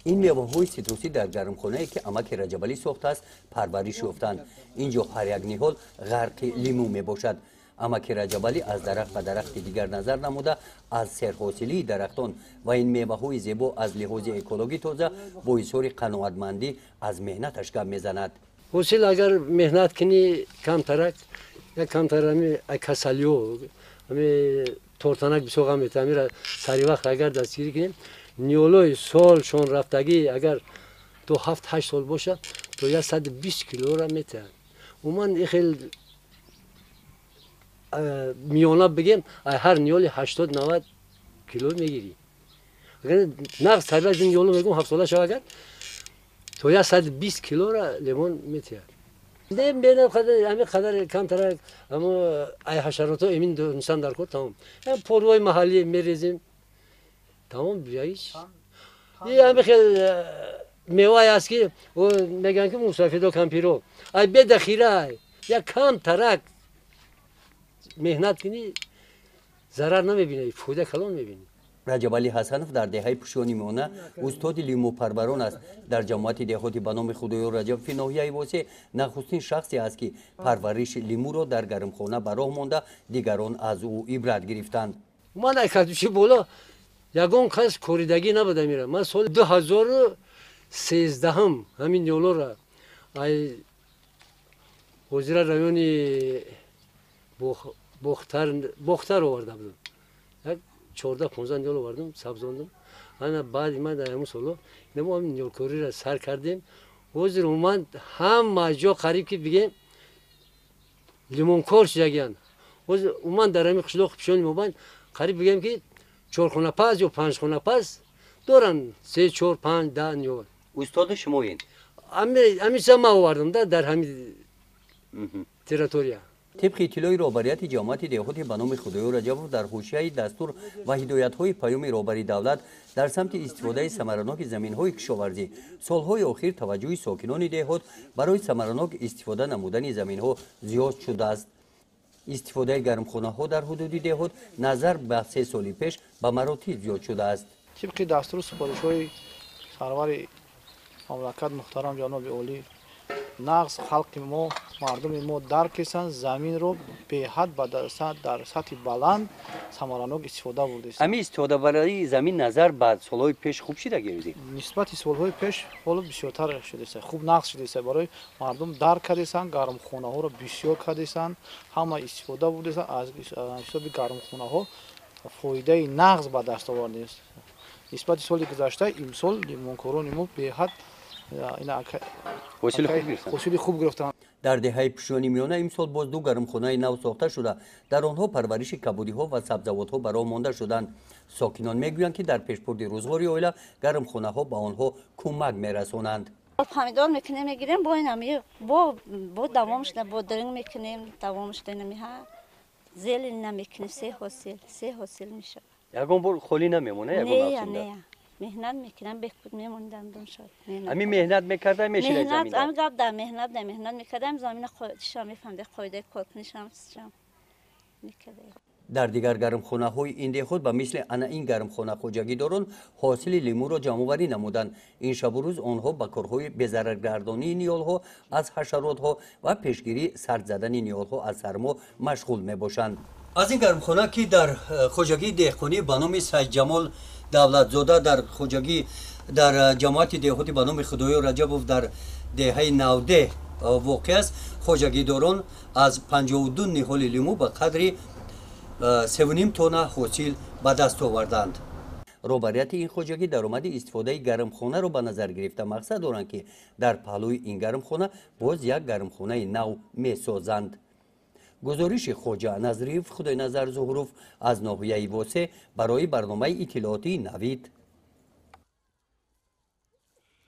Ин меваҳои ситрусӣ дар гармхонае, ки амаки Раҷабалӣ сохтааст, парвариш ёфтанд. Ин ҷо ҳар як ниҳол ғарқи лимӯ мебошад. Амаки Раҷабалӣ аз дарахт ба дарахти дигар назар намуда, аз серҳосилии дарахтон ва ин меваҳои зебо, аз лиҳози экологӣ тоза, бо изҳори қаноатмандӣ аз меҳнаташ гап мезанад. Ҳосил, агар меҳнат кунӣ, камтарак, як камтар ами касалиҳо, ами тортанак бисёр ғам метавад. Амира сари вақт агар дастгирӣ кунем, ниҳолои солшон рафтагӣ, агар то 7-8 сол бошад, то 120 килора метиҳад. Умуман, хел миёна бигем, ҳар ниҳоли 80-90 кило мегирӣ. Агар нағз тарбият, ниҳоло мегӯм, 7 сола шава, агар то 120 килора лимон метиҳад. Ами қадар камтарак амо ай ҳашарото эмин донистан дар кор, тамом. Порвои маҳаллӣ мерезем, тамом. Ҳеч ами хел мевае аст, ки мегӯянд, ки мусафедо, кампиро ай бедахира, як камтарак меҳнат кунӣ, зарар намебинӣ, фоида калон мебинӣ. Раҷабалӣ Ҳасанов дар деҳаи Пушёни Миёна устоди лимӯпарварон аст. Дар ҷамоати деҳоти ба номи Худоёр Раҷабови ноҳияи Восеъ нахустин шахсе аст, ки парвариши лимӯро дар гармхона ба роҳ монда, дигарон аз ӯ ибрат гирифтанд. Ман айкадучи боло ягон кас коридагӣ набуда мира. Ман соли 2013-ҳам ҳамин ниҳолора ай ҳозира райони Бохтар оварда будам. Як 14-15 ниҳол овардам, сабзондам. Ана баъди ман дар ҳамун солҳо мо ҳамин ниҳолкориро сар кардем. Ҳозир умуман ҳама ҷо қариб ки бигем, лимонкор шудагиянд. Ҳозир умуман дар ҳамин қишлоқи Пишони Мобайн қариб бигем, ки чорхонапаз ё панҷхонапаз доранд се, чор, панҷ, 10 ниҳол. Устоди шумоен? Ҳамин чиза ман овардам да дар ҳамин территория. Тибқи иттилои роҳбарияти ҷамоати деҳоти ба номи Худоёр Раҷабов, дар ҳошияи дастур ва ҳидоятҳои Паёми роҳбари давлат дар самти истифодаи самараноки заминҳои кишоварзӣ, солҳои охир таваҷҷӯҳи сокинони деҳот барои самаранок истифода намудани заминҳо зиёд шудааст. Истифодаи гармхонаҳо дар ҳудуди деҳот назар ба 3 соли пеш ба маротиб зиёд шудааст. Тибқи дастуру супоришҳои сарвари мамлакат, муҳтарам ҷаноби олӣ, нағз халқи мо, мардуми мо дарк карданд, заминро беҳад дар сатҳи баланд самаранок истифода бурдааст. Ҳамин истифодабарии замин назар ба солҳои пеш хуб шида гирифтед? Нисбати солҳои пеш ҳоло бисёртар шудааст, хуб нағз шудааст. Барои мардум дарк кардастанд, гармхонаҳоро бисёр кардастанд, ҳама истифода бурдастанд. Аз ҳисоби гармхонаҳо фоидаи нағз ба даст овардааст. Нисбати соли гузашта имсол лимонкорони мо беҳад ҳосили хуб гирифтанд. Дар деҳаи Пушёни Миёна имсол боз ду гармхонаи нав сохта шуда, дар онҳо парвариши кабудиҳо ва сабзавотҳо ба роҳ монда шуданд. Сокинон мегӯянд, ки дар пешбурди рӯзғори оила гармхонаҳо ба онҳо кӯмак мерасонанд. Помидор мекунем, мегирем, бо инами бо давом шуда, бодринг мекунем, давом шуда, инами ҳа зелень намекунем, се ҳосил мешавад. Ягон бор холӣ намемона ягон? Не, не, меҳнат мекунам, бехуд мемондам шод. Ҳамин меҳнат мекарда мешина замин? Ҳамин гап дар меҳнат, дар меҳнат мекардам, замина чишам мефаҳмида, қоидаи коркунишам чишам мекардам. Дар дигар гармхонаҳои ин деҳот ба мисли ана ин гармхона хоҷагидорон ҳосили лимӯро ҷамъоварӣ намуданд. Ин шабу рӯз онҳо ба корҳои безараргардонии ниҳолҳо аз ҳашаротҳо ва пешгирии сард задани ниҳолҳо аз сармо машғул мебошанд. Аз ин гармхона, ки дар хоҷагии деҳқонӣ ба номи Сайдҷамол Давлатзода, дар хоҷагӣ дар ҷамоати деҳоти ба номи Худоёр Раҷабов, дар деҳаи Навдеҳ воқеъ аст, хоҷагидорон аз 52 ниҳоли лимӯ ба қадри 3,5 тонна ҳосил ба даст оварданд. Роҳбарияти ин хоҷагӣ даромади истифодаи гармхонаро ба назар гирифта, мақсад доранд, ки дар паҳлӯи ин гармхона боз як гармхонаи нав месозанд. Гузориши Хоҷа Назриев, Худойназар Зуҳуров аз ноҳияи Восеъ барои барномаи иттилоотии «Навид».